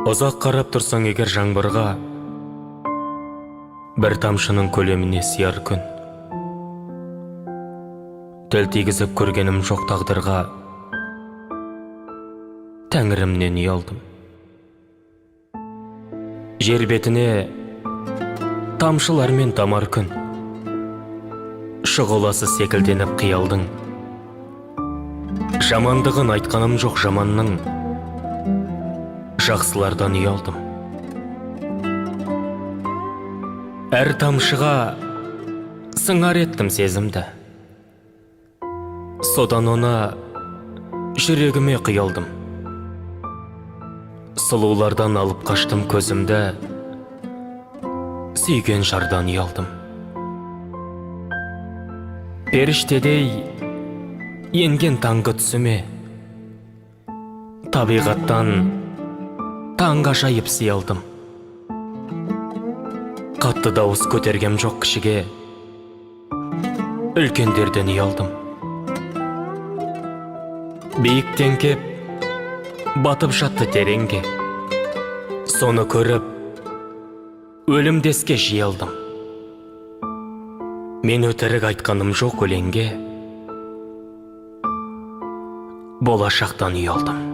Ұзақ қарап тұрсаң егер жаңбырға, бір тамшының көлеміне сияр күн. Тіл тигізіп көргенім жоқ тағдырға, тәңірімнен ұялдым. Жер бетіне тамшылармен тамар күн, шұғыласы секілденіп қиялдың. Жамандығын айтқаным жоқ жаманның, жақсылардан ұялдым. Әр тамшыға сыңар еттім сезімді, содан оны жүрегіме құялдым. Сұлулардан алып қаштым көзімді, сүйген жардан ұялдым. Періштедей енген таңғы түсіме, табиғаттан таңғажайып сый алдым. Қатты дауыс көтергем жоқ кішіге, үлкендерден ұялдым. Биіктен кеп батып жатты тереңге, соны көріп өлімдеске жиылдым. Мен өтірік айтқаным жоқ өлеңге, болашақтан ұялдым.